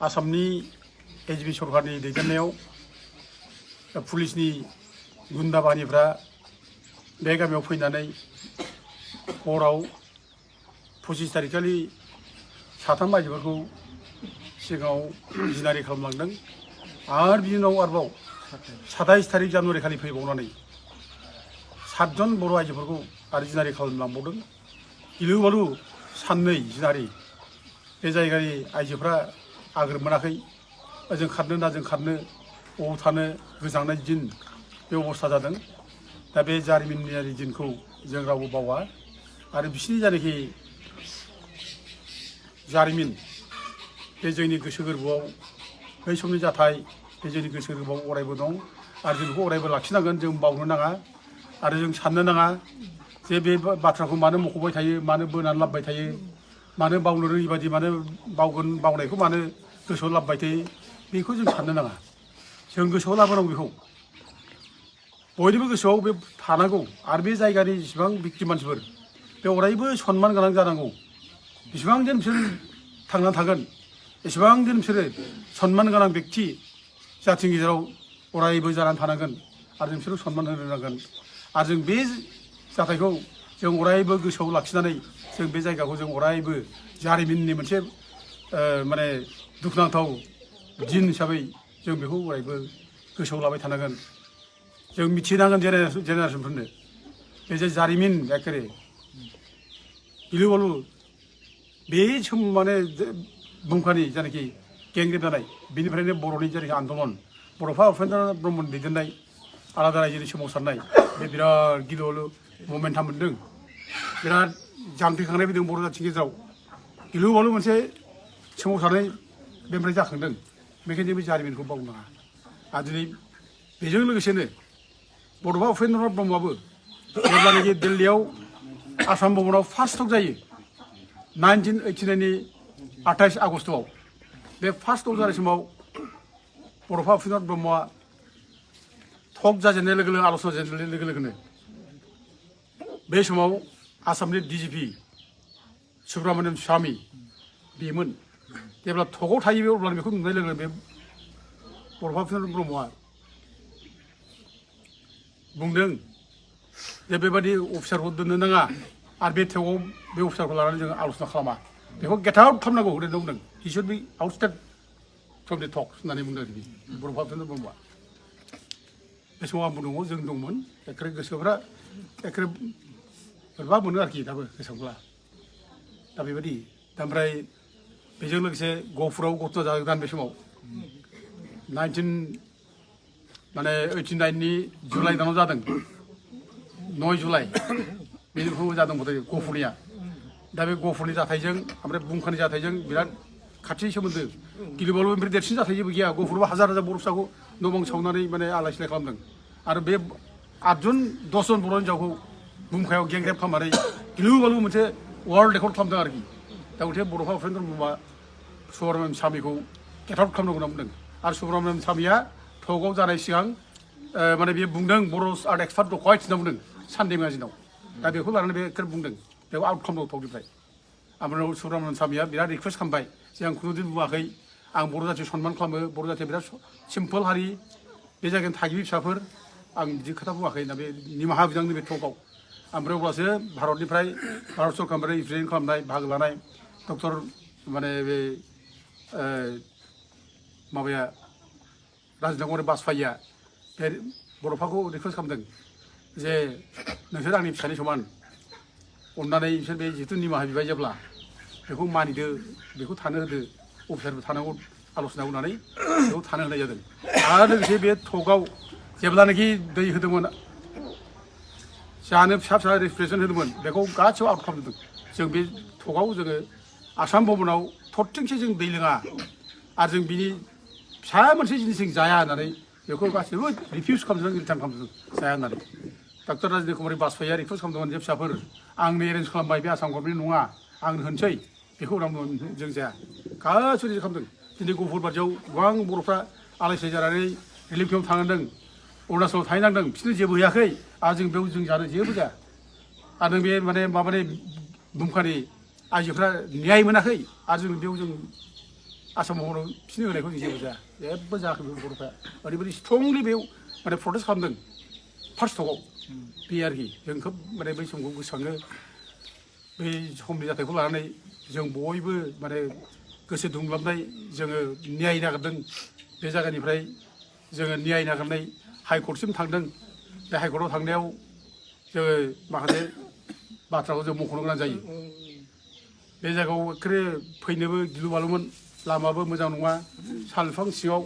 आसामनि एजिपि सरकारनि दैदेननायाव पुलिसनि गुन्दा बाहिनिफ्रा बे गामियाव फैनानै हराव 25 तारिखखालि साथाम आइजोफोरखौ सिगाङाव जिनाहारि खालामलांदों आरो बिनि उनाव आरोबाव 27 तारिख जानुवारि खालि फैबावनानै 7 जन बर' आइजोफोरखौ आरो जिनाहारि खालामलांबावदों। गिलु बालु साननै जिनाहारि बे जायगानि आइजोफ्रा आगोर मोनाखै ओजों खारनो ना जों खारनो बबाव थानो गोजांनाय दिन बे अबस्था जादों। दा बे जारिमिनारि दिनखौ जों रावबो बावा आरो बिसिनि जायनाखि जारिमिन बे जोंनि गोसो गोरबोआव बै समनि जाथाय बे जोंनि गोसो गोरबोआव अरायबो दं आरो जों बेखौ अरायबो लाखिनांगोन। जों बावनो नाङा आरो जों साननो नाङा जे बे बाथ्राखौ मानो मख'बाय थायो, मानो बोनानै लाबोबाय थायो, मानो बावनो रोङि बादि मानो बावनायखौ मानो गोसोआव लाबोबाय थायो, बेखौ जों साननो नाङा। जों गोसोआव लाबोनांगौ बेखौ बयनिबो गोसोआव बे थानांगौ आरो बे जायगानि जेसेबां बिक्टिम मानसिफोर बे अरायबो सनमान गोनां जानांगौ। बेसेबां दिन बिसोर थांनानै थागोन एसेबां दिन बिसोरो सनमान गोनां बेक्ति जाथिनि गेजेराव अरायबो जानानै थानांगोन आरो जों बिसोरखौ सनमान होनो नांगोन। आरो जों बे जाथायखौ जों अरायबो गोसोआव लाखिनानै जों बे जायगाखौ जों अरायबो जारिमिननि मोनसे माने दुखुनांथाव दिन हिसाबै जों बेखौ अरायबो गोसोआव लाबाय थानांगोन। जों मिथिनांगोन जेनेरेसनफोरनो बे जे जारिमिन एखेबारे गिलु बालु बे सम माने बुमखानि जायनाखि गेंग्रेब जानाय बेनिफ्रायनो बर'नि जायनाखि आन्दलन बड'फा उपेन्द्रनाथ ब्रह्मनि दैदेननाय आलादा रायजोनि सोमावसारनाय बे बिराद गिलु बालु ममेन्टाम मोनदों। बिराद जांख्रिखांनाय फैदों बर' जाथिनि गेजेराव गिलु बालु मोनसे सोमावसारनाय बेनिफ्राय जाखांदों। बेखायनो जों बे जारिमिनखौ बावनो नाङा। आरो दिनै बेजों लोगोसेनो बड'फा उपेन्द्रनाथ ब्रह्मआबो जेब्लानाखि दिल्लीयाव आसाम भवनाव फार्स्ट टक जायो 1989नि 28 आगस्ट'आव बे फार्स्ट टक जानाय समाव बड'फा उपेन्द्रनाथ ब्रह्मआ टक जाजेननाय लोगो लोगो आल'सना जाजेननाय लोगो लोगोनो बे समाव आसामनि DGP सुब्रमण्यम स्वामी बेमोन जेब्ला टकआव थायो अब्ला बेखौ नुनाय लोगो लोगो बे बड'फा उपेन्द्रनाथ ब्रह्मआ बुंदों जे बेबादि अफिसारखौ दोननो नाङा आरो बे टकआव बे अफिसारखौ लानानै जों आल'सना खालामा, बेखौ गेट आउट खालामनांगौ होननानै बुंदों। He should be ousted from the talk होननानै बुंदों आरोखि बड'फा उपेन्द्रनाथ ब्रह्मआ। बे समाव आंबो दङ, जों दंमोन। एखेबारे गोसोफ्रा एखेबारे बोरैबा मोनो आरोखि दाबो गोसोब्ला। दा बेबायदि ओमफ्राय बेजों लोगोसे गहपुराव घटना जागोदान बे समाव 89नि जुलाइ दानाव जादों, 9 जुलाइ बेनिफ्राय जादों गहपुरनिया। दा बे गहपुरनि जाथायजों ओमफ्राय बुमखानि जाथायजों बिराद खाथि सोमोन्दो। गिलु बालु बेनिफ्राय देरसिन जाथाय जेबो गैया। गहपुराव हाजार हाजार बर' फिसाखौ न' बां सावनानै माने आलाय सिलाय खालामदों आरो बे 8 जन 10 जन बर' हिन्जावखौ बुमखायाव गेंग्रेब खालामनानै गिलु बालु मोनसे वर्ल्ड रेकर्ड खालामदों आरोखि। दा गथे बड'फा उपेन्द्रनाथ ब्रह्मआ सुब्रमण्यम स्वामीखौ गेट आउट खालामनांगौ होनना बुंदों आरो सुब्रमण्यम स्वामीया टकआव जानाय सिगां माने बेयो बुंदों बर' आर्ट एक्सपार्ट दखायत होनना बुंदों सानडे मेगाजिनाव। दा बेखौ लानानै बे बुंदों बेखौ आउट खालामनांगौ टकनिफ्राय। ओमफ्राय सुब्रमण्यम स्वामीया बिराद रिकुवेस्ट खालामबाय जे आं खुनुदिन बुङाखै, आं बर' जाथिखौ सनमान खालामो, बर' जाथिया बिराद सिम्पोल हारि, बे जायगानि थागिबि फिसाफोर, आं बिदि खोथा बुङाखै होनना बे निमाहा बिदों नैबे टकआव। ओमफ्राय अब्लासो भारतनिफ्राय भारत सरकारनिफ्राय रिप्रेजेन्ट खालामनाय बाहागो लानाय डक्टर माने बे माबाया राजनाथ गौर बाजपायिया बे बड'फाखौ रिकुवेस्ट खालामदों जे नोंसोर आंनि फिसानि समान, अननानै बिसोर बे जिथु निमाहा बिबाय जेब्ला बेखौ मानिदो, बेखौ थानो होदो, अफिसारबो थानांगौ आल'सनायाव होननानै बेखौ थानो होनाय जादों। आरो लोगोसे बे टकआव जेब्लानाखि दै होदोंमोन जानो फिसा फिसा रिफ्रेशमेन्ट होदोंमोन बेखौ गासैबो आउट खालामजोबदों। जों बे टकआव जोङो आसाम भवनाव थरथिंसे जों दै लोङा आरो जों बिनि फिसा मोनसे जिनिस जों जाया होननानै बेखौ गासैबो रिफिउज खालामजोबदों, रिटार्न खालामजोबदों जाया होननानै। डक्टर राजनाथ कुमार बाजपायिया रिकुवेस्ट खालामदोंमोन जे फिसाफोर आंनो एरेन्ज खालामबाय बे आसाम गभर्नमेन्ट नङा, आंनो होनसै, बेखौ उनाव जों जाया। गासैबो रिजेक्ट खालामदों। दिनै गहपुर बादियाव गोबां बर'फ्रा आलाय सिलाय जानानै रिलिफ केम्पआव थानांदों, अरुणाचलाव थाहैनांदों, बिसोरनो जेबो हैयाखै आरो जों बेयाव जों जानो जेबो जाया। आरो बे माने माबानि दुमखानि आइजोफ्रा न्याय मोनाखै आरो जों बेयाव जों आसामावनो फिनो होनायखौ जों जेबो जाया जेबो जायाखै बे बर'फ्रा ओरैबायदि स्ट्रंलि बेयाव माने प्रटेस्ट खालामदों फार्स्ट थकआव बे आरोखि जों खोब माने बै समखौ गोसोखाङो बै समनि जाथायखौ लानानै जों बयबो माने गोसो दुंग्लाबनाय जोङो न्याय नागिरदों बे जायगानिफ्राय जोङो न्याय नागिरनाय हाइकर्टसिम थांदों बे हाइकर्टआव थांनायाव जोङो माखासे बाथ्राखौ जों मख'नो गोनां जायो बे जायगायाव एखेबारे फैनोबो गिलु बालुमोन लामाबो मोजां नङा साल बिफां सिङाव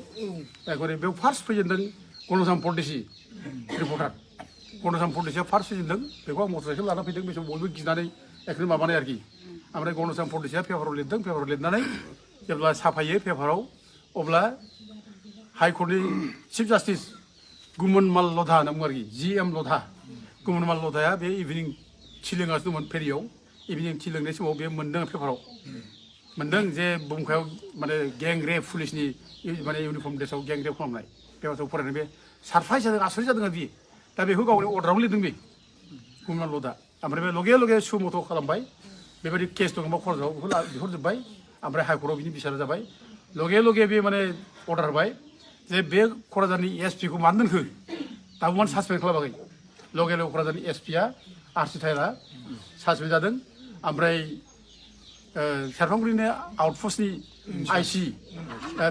एखेबारे बेयाव फार्स्ट फैजेनदों गणसाम परदेसि रिपर्टार गणसाम परदेसिया फार्स्ट फैजेनदों बेखौ आं मटर साइकेल लाना फैदों बे समाव बयबो गिनानै एखेबारे माबानाय आरोखि ओमफ्राय गणसाम परदेसिया पेपाराव लिरदों पेपाराव लिरनानै जेब्ला साफायो पेपाराव अब्ला हाइकर्टनि चिफ जास्टिस गुमन माल लधा होनना बुङो आरोखि GM लधा गुमन माल लधाया बे इभिनिं टि लोंगासिनो दंमोन फेरियाव इभिनिं टि लोंनाय समाव बे मोनदों पेपाराव मोनदों जे बुहुमखायाव माने गें रेप पुलिसनि माने इउनिफर्म ड्रेसाव गें रेप खालामनाय बे बाथ्राखौ फरायनाय बे सारप्राइज जादों आसरित जादों आरोखि दा बेखौ गावनि अर्डाराव लिरदों बे गुमन माल लधा ओमफ्राय बे लगे लगे सुमथ' खालामबाय बेबायदि केस दङबा क'क्राझाराव बेखौ बिहरजोब्बाय ओमफ्राय हाइकर्टआव बिनि बिसारा जाबाय लगे लगे बे माने अर्डार होबाय जे बे क'क्राझारनि SP खौ मानो दोनखो दाबो मानो सासपेन्ड खालामाखै लगे लगे क'क्राझारनि SPया आरसि थायरा सासपेन्ड जादों ओमफ्राय सेरफांगुरिनि आउटपस्टनि IC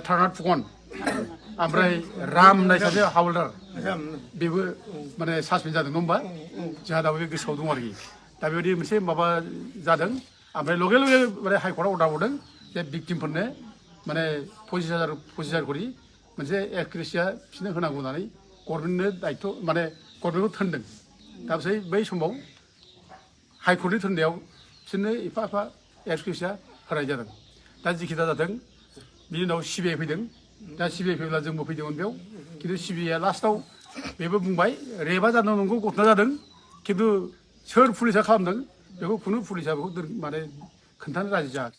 थारनाथ फुकन ओमफ्राय राम होननाय सासे हावलदार बेबो माने सासपेन्ड जादों नङा होमबा जोंहा दाबो बे गोसोआव दं आरोखि दा बेबायदि मोनसे माबा जादों ओमफ्राय लगे लगे माने हाइकर्टआव अर्डार हरदों जे भिक्टिमफोरनो माने 25,000 करि मोनसे एक्ट्रेसिया बिसोरनो होनांगौ होननानै गभर्नमेन्टनो दायित्व माने गभर्नमेन्टखौ थोनदों दा बै समाव हाइकर्टनि थोननायाव बिसोरनो एफा एफा एक्ट्रेसिया होनाय जादों दा जिखि दा जादों बिनि उनाव CBI फैदों दा CBI फैब्ला जोंबो फैदोंमोन बेयाव खिन्थु CBIआ लास्टआव बेबो बुंबाय रेपआ जादों नंगौ घटना जादों खिन्थु सोर पुलिसा खालामदों बेखौ खुनु पुलिसा बेखौ माने खोन्थानो राजि जायाखै